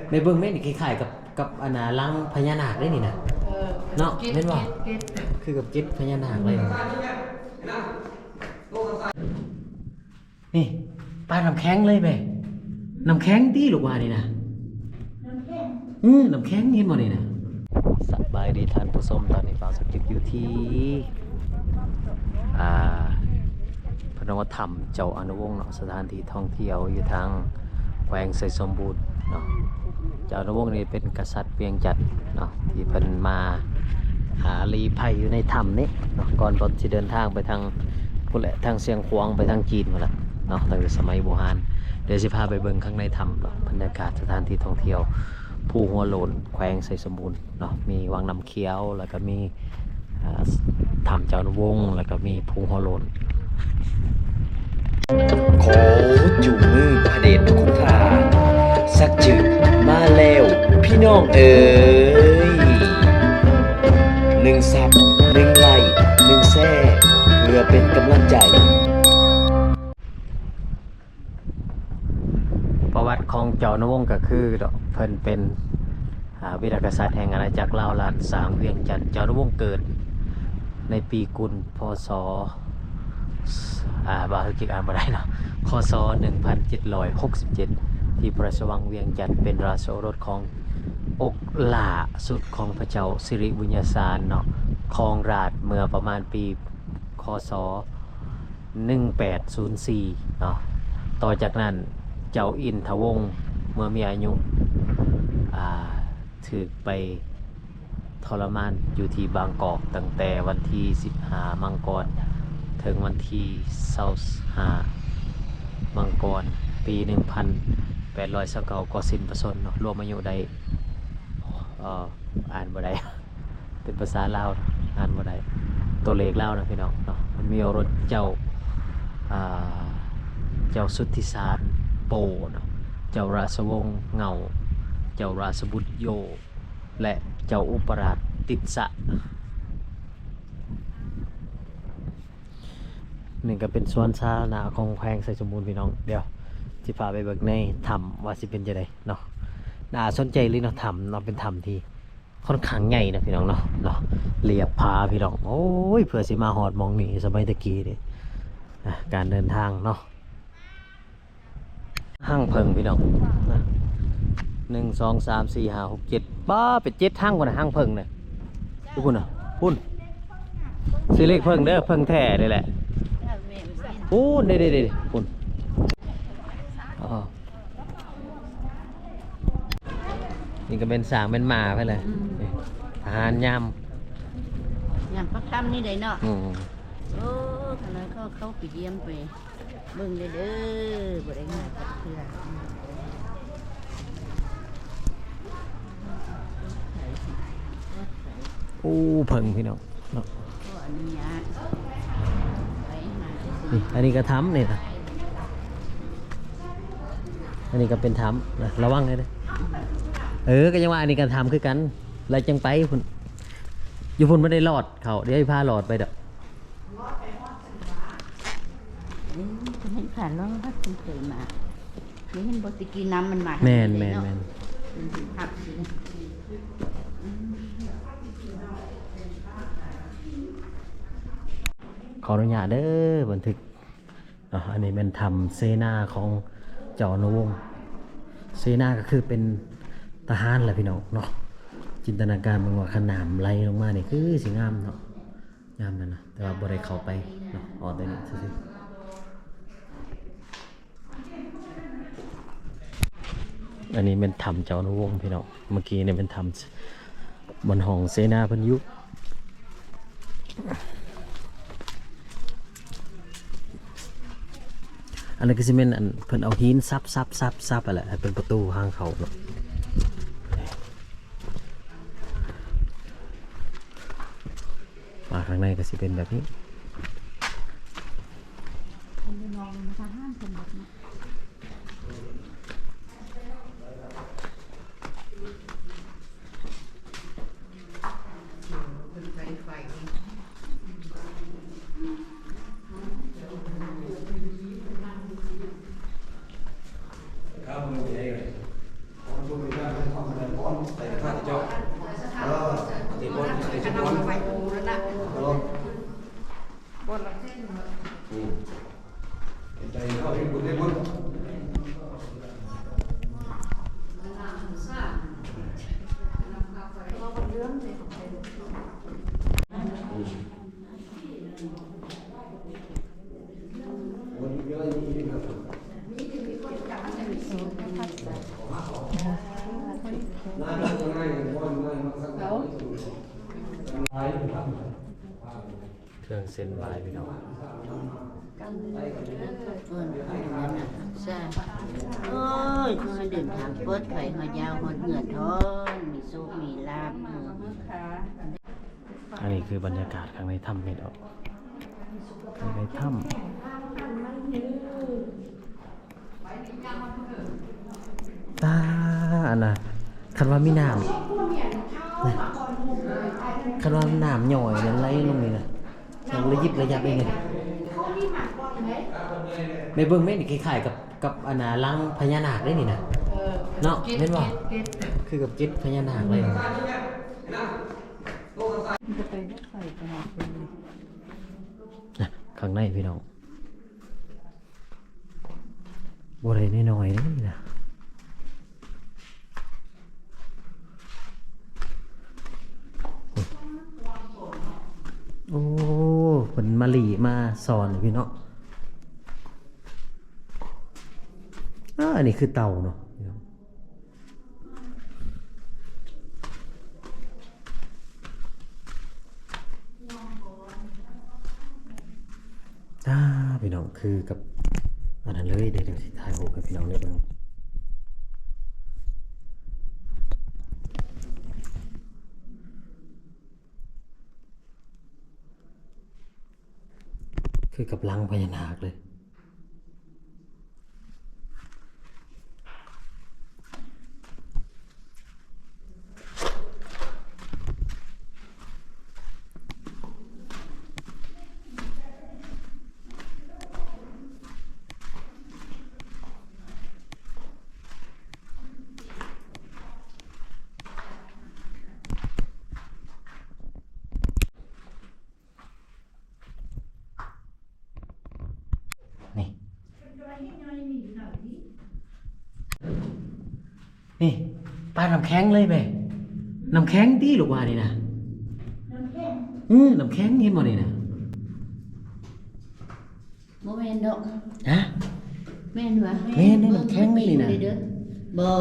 ແມ່ເບິ່ງແມ່ ນີ້ຄ້າຍໆກັບ ກັບອັນນ່າ ຫຼັງພະຍານາກເດ້ນີ້ນະ ເນາະ ເກດ ແມ່ນບໍ່? ເກດ ເກດ ຄືກັບເກດພະຍານາກເລີຍ. ນີ້ ປານ້ຳແຂງເລີຍແມ່ ນ້ຳແຂງຕິລູກວ່ານີ້ນະ ນ້ຳແຂງ ເອີ ນ້ຳແຂງ ເຫັນບໍ່ນີ້ນະ. ສະບາຍດີທ່ານຜູ້ຊົມ ຕອນນີ້ບ່າວສຸກຈິກຢູ່ທີ່ ອ່າ ເພິ່ນວ່າຖ້ຳເຈົ້າອະນຸວົງເນາະ ສະຖານທີ່ທ່ອງທ່ຽວຢູ່ທາງແຂວງໄຊສົມບູນເນາະ. ເຈົ້າອະນຸວົງນີ້ເປັນກະສັດວຽງຈັນເນາະ ທີ່ເພິ່ນມາ ອ່າ ລີ້ໄພຢູ່ໃນຖ້ຳນີ້ເນາະ ກ່ອນ ກ່ອນຊິເດີນທາງໄປທາງພຸ້ນແຫຼະ ທາງຊຽງຂວາງ ໄປທາງຈີນພຸ້ນແຫຼະເນາະ ຕັ້ງແຕ່ສະໄໝບູຮານ. ດຽວຊິພາໄປເບິ່ງຂ້າງໃນຖ້ຳເນາະ ບັນຍາກາດສະຖານທີ່ທ່ອງທ່ຽວພູຫົວໂລ້ນ ແຂວງໄຊສົມບູນເນາະ ມີວັງນ້ຳຂຽວ ແລ້ວກໍມີ ອ່າ ຖ້ຳເຈົ້າອະນຸວົງ ແລ້ວກໍມີພູຫົວໂລ້ນ. ຂໍຈູງມືພະເດດພະຄຸນພະ ສັກຈຶກມາແລ້ວພີ່ນ້ອງເອີຍ ໜຶ່ງຊັບ ໜຶ່ງໄລ້ ໜຶ່ງແຊ ເພື່ອເປັນກຳລັງໃຈ. ປະຫວັດຂອງເຈົ້າອະນຸວົງກໍຄື ເພິ່ນເປັນ ອ່າ ວີລະກະສັດແຫ່ງອານາຈັກລາວລ້ານຊ້າງວຽງຈັນ. ເຈົ້າອະນຸວົງເກີດໃນປີກຸນ ພ.ສ. ອ່າ ບ່າວສຸກຈິກອ່ານບໍ່ໄດ້ເນາະ ຄ.ສ. ໜຶ່ງພັນເຈັດຮ້ອຍຫົກສິບເຈັດ ທີ່ພະລາຊະວັງວຽງຈັນ ເປັນລາຊະໂອລົດຂອງອົກຫຼ້າສຸດຂອງພະເຈົ້າສິລິບຸນຍະສານເນາະ ຄອງລາດເມື່ອປະມານປີ ຄ.ສ. ໜຶ່ງແປດສູນສີ່ເນາະ. ຕໍ່ຈາກນັ້ນເຈົ້າອິນທະວົງເມື່ອມີອາຍຸ ອ່າ ຖືກໄປທໍລະມານຢູ່ທີ່ບາງກອກ ຕັ້ງແຕ່ວັນທີສິບຫ້າມັງກອນ ເຖິງວັນທີຊາວຫ້າມັງກອນ ປີໜຶ່ງພັນແປດຮ້ອຍຊາວເກົ້າ ກໍສິ້ນພະຊົນເນາະ. ລວມອາຍຸໄດ້ ເອີ ອ່ານບໍ່ໄດ້ ເປັນພາສາລາວ ອ່ານບໍ່ໄດ້ ຕົວເລກລາວນະພີ່ນ້ອງເນາະ. ມັນມີໂອລົດເຈົ້າ ອ່າ ເຈົ້າສຸດທິສານໂປເນາະ, ເຈົ້າລາຊະວົງເງົາ, ເຈົ້າລາຊະບຸດໂຢ ແລະ ເຈົ້າອຸປະລາດຕິດສະ. ນີ້ກໍເປັນສວນສາທາລະນະຂອງແຂວງໄຊສົມບູນ ພີ່ນ້ອງ. ດຽວຊິພາໄປເບິ່ງໃນຖ້ຳວ່າຊິເປັນຈັ່ງໃດເນາະ. ໜ້າສົນໃຈເລີຍເນາະ ຖ້ຳເນາະ, ເປັນຖ້ຳທີ່ ຂ້ອນຂ້າງໃຫຍ່ນະພີ່ນ້ອງເນາະ ເນາະ ລຽບຜາພີ່ນ້ອງ. ໂອ້ຍ ເພື່ອຊິມາຮອດໝ່ອງນີ້ ສະໄໝຕະກີ້ນີ້ ອ່າ ການເດີນທາງເນາະ. ຮັງເຜິ້ງພີ່ນ້ອງ ນະ ໜຶ່ງ ສອງ ສາມ ສີ່ ຫ້າ ຫົກ ເຈັດ ປ້າ ເປັນເຈັດຮັງພຸ້ນນະ ຮັງເຜິ້ງນະ. ຢູ່ພຸ້ນນະ ພຸ້ນ ຊື່ເລກເຜິ້ງເດີ ເຜິ້ງແທ້ນີ້ແຫຼະ. ພຸ້ນ ເດ້ໆໆ ພຸ້ນ ອໍ. ນີ້ກໍແມ່ນຊ້າງແມ່ນມ້າໄປແຫຼະ. ອືມ ນີ້ ທະຫານຍາມ ຍາມພະຄ່ຳນີ້ເດ້ເນາະ. ອືມ ໂອ້ ຄັນວ່າເຂົາ ເຂົາໄປຢ້ຽມໄປເບິ່ງເດີ ບໍ່ໄດ້ງ່າຍຈັກເທື່ອ. ໂອ້ ເຜິ້ງພີ່ນ້ອງເນາະ. ນີ້ ອັນນີ້ກໍຖ້ຳນີ້ນະ ອັນນີ້ກໍເປັນຖ້ຳນະ ລະວັງເດີ. ເອີ ກໍຍັງວ່າອັນນີ້ກໍຖ້ຳຄືກັນ ແລ້ວຈັ່ງໄປພຸ້ນ. ຢູ່ພຸ້ນບໍ່ໄດ້ລອດເຂົ້າ ດຽວຊິພາລອດໄປດອກ. ເອີ ເພິ່ນໃຫ້ຜ່ານລອດ ເພິ່ນເຄີຍມາ. ໄດ້ເຫັນບໍ່ ຕະກີ້ນ້ຳມັນມາ ແມ່ນໆໆ ເປັນເປັນພັກຊິ. ຂໍອະນຸຍາດເດີ ບັນທຶກເນາະ. ອັນນີ້ແມ່ນຖ້ຳເສນາຂອງເຈົ້າອະນຸວົງ. ເສນາກໍຄືເປັນທະຫານແຫຼະພີ່ນ້ອງເນາະ. ຈິນຕະນາການເບິ່ງວ່າ ຄັນນ້ຳໄຫຼລົງມານີ້ຄືຊິງາມເນາະ. ຍາມນັ້ນນະ ແຕ່ວ່າບໍ່ໄດ້ເຂົ້າໄປເນາະ ຮອດແຕ່ນີ້ຊື່ໆ. ອັນນີ້ແມ່ນຖ້ຳເຈົ້າອະນຸວົງພີ່ນ້ອງ. ເມື່ອກີ້ນີ້ແມ່ນຖ້ຳ ບ່ອນຫ້ອງເສນາເພິ່ນຢູ່. ອັນນັ້ນກໍຊິແມ່ນ ອັນ ເພິ່ນເອົາຫີນສັບໆໆ ແລ້ວໃຫ້ເປັນປະຕູທາງເຂົ້າເນາະ. ມາຂ້າງໃນກໍຊິເປັນແບບນີ້. ເຂົາ ເຄື່ອງເສັ້ນໄຫວ້ພີ່ນ້ອງ. ເອີຍ ຂໍໃຫ້ເດີນທາງປອດໄພ ຮອດຍາມຮອດເຮືອນເທີ້ນ ມີໂຊກມີລາບ. ອັນນີ້ຄືບັນຍາກາດຂ້າງໃນຖ້ຳພີ່ນ້ອງ ຂ້າງໃນຖ້ຳ. ຕາ ອັນນ່າ ຄັນວ່າມີນ້ຳ ຄັນວ່ານ້ຳຍ້ອຍນັ້ນໄຫຼລົງນີ້ນະ ມັນລະຢິບລະຍັບເດ້ນີ້. ແມ່ເບິ່ງແມ່ນີ້ ຄ້າຍໆກັບ ກັບອັນນ່າ ລັງພະຍານາກເດ້ນີ້ນະ ເນາະ ແມ່ນບໍ່? ຄືກັບເກັດພະຍານາກເລີຍ. ຂ້າງໃນພີ່ນ້ອງ ບໍ່ໄດ້ນ້ອຍໆເດ້ນີ້ນະ. ໂອ້ ເພິ່ນມາຫຼີມາສອນພີ່ນ້ອງ. ເອີ ອັນນີ້ຄືເຕົາເນາະ. ອ່າ ພີ່ນ້ອງ ຄືກັບອັນນັ້ນເລີຍເດ້. ດຽວຊິຖ່າຍຮູບໃຫ້ພີ່ນ້ອງໄດ້ເບິ່ງ. ຄືກັບລັງພະຍານາກເລີຍ. ນີ້ ນີ້ ປານນ້ຳແຂງເລີຍແມ່. ນ້ຳແຂງຕິລູກວ່ານີ້ນະ. ນ້ຳແຂງ? ເອີ ນ້ຳແຂງ ເຫັນບໍ່ນີ້ນະ? ບໍ່ແມ່ນດອກ. ຮະ? ແມ່ນຫວາ? ແມ່ນເດ້ ນ້ຳແຂງນີ້ນະ. ບໍ່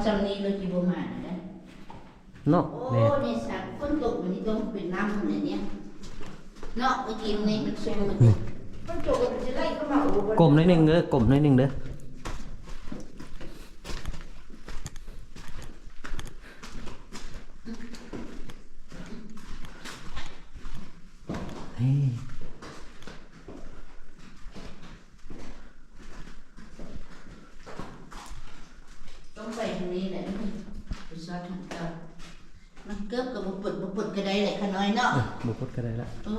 ຊ່ຳນີ້ລະຊິບໍ່ມາໄດ້. ເນາະ ໂອ້ ແມ່ນ ນີ້ສະ ຝົນຕົກມັນນີ້ຕ້ອງເປັນນ້ຳແຫຼະນີ້ເນາະ. ໄປກິນນີ້ມັນຊຸ່ມ ນີ້ ຝົນຕົກມັນຊິໄຫຼເຂົ້າມາ. ໂອ້ ກົ້ມໜ້ອຍໜຶ່ງເດີ ກົ້ມໜ້ອຍໜຶ່ງເດີ. ເອີ ຕ້ອງໄປທາງນີ້ແຫຼະ ໄປຊອດທາງເກົ່າ. ມັນເກີບກໍບໍ່ປົດ ບໍ່ປົດກໍໄດ້ແຫຼະ ຂະນ້ອຍເນາະ. ເອີ ບໍ່ປົດກໍໄດ້ລະ. ໂອ້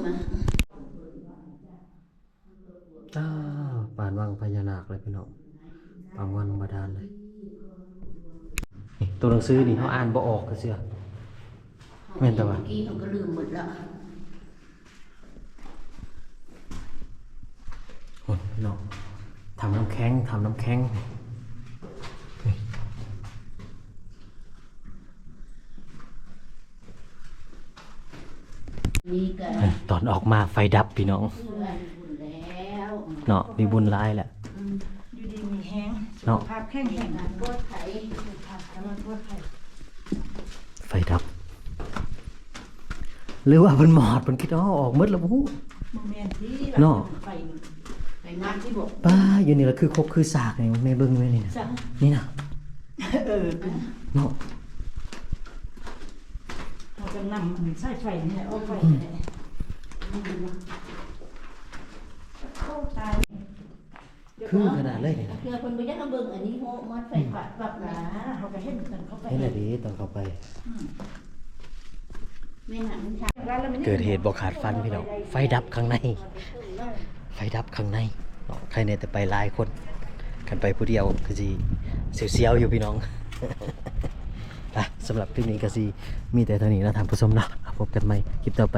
ມາ ອ້າວ ປານວັງພະຍານາກເລີຍພີ່ນ້ອງ ປານວັງບາດານເລີຍ. ນີ້ ຕົວໜັງສືນີ້ເຮົາອ່ານບໍ່ອອກກະເຊື່ອ. ແມ່ນແຕ່ວ່າ ກີ້ເຮົາກໍລືມໝົດລະ. ໂອ້ຍ ພີ່ນ້ອງ ຖ້ຳນ້ຳແຂງ ຖ້ຳນ້ຳແຂງ. ນີ້ກໍ ຕອນອອກມາໄຟດັບພີ່ນ້ອງ ເນາະ ມີບຸນຫຼາຍແຫຼະ. ອືມ ຢູ່ດີມີແຮງ ເນາະ ສຸຂະພາບແຂງແຮງ ປອດໄພ ສຸຂະພາບປອດໄພ. ໄຟດັບ ຫຼືວ່າເພິ່ນມອດ ເພິ່ນຄິດ ເອົາ ອອກໝົດແລ້ວບໍ່ຮູ້. ບໍ່ແມ່ນຕິ ເນາະ ໄຟ ໄຟງາມຕິບໍ? ປ້າ ຢູ່ນີ້ລະຄືຄົກຄືສາກນີ້ ແມ່ເບິ່ງແມ່ນີ້ນະ ນີ້ນະ. ເອີ ເນາະ ເຮົາຈະນຳສາຍໄຟນີ້ອອກໄປ. ອືມ ໂອ້ ຕາຍ. ຄືຂະໜາດເລີຍນີ້ນະ. ເທື່ອເພິ່ນບໍ່ຢາກໃຫ້ເບິ່ງອັນນີ້ ໂຫ ມອດໄຟປັບປັບນະ. ເຮົາກໍເຫັນຕອນເຂົ້າໄປ ເຫັນແລ້ວເດ້ ຕອນເຂົ້າໄປ. ອືມ ແມ່ນຫຍັງ? ເກີດເຫດບໍ່ຄາດຝັນພີ່ນ້ອງ ໄຟດັບຂ້າງໃນ ໄຟດັບຂ້າງໃນເນາະ. ໃຄແນ່ແຕ່ໄປຫຼາຍຄົນ ໃ ຄັນໄປຜູ້ດຽວກໍຊິສຽວໆຢູ່ພີ່ນ້ອງ. ອ່ະ ສຳລັບຄລິບນີ້ກໍຊິມີແຕ່ເທົ່ານີ້ເນາະທ່ານຜູ້ຊົມເນາະ. ພົບກັນໃໝ່ຄລິບຕໍ່ໄປ.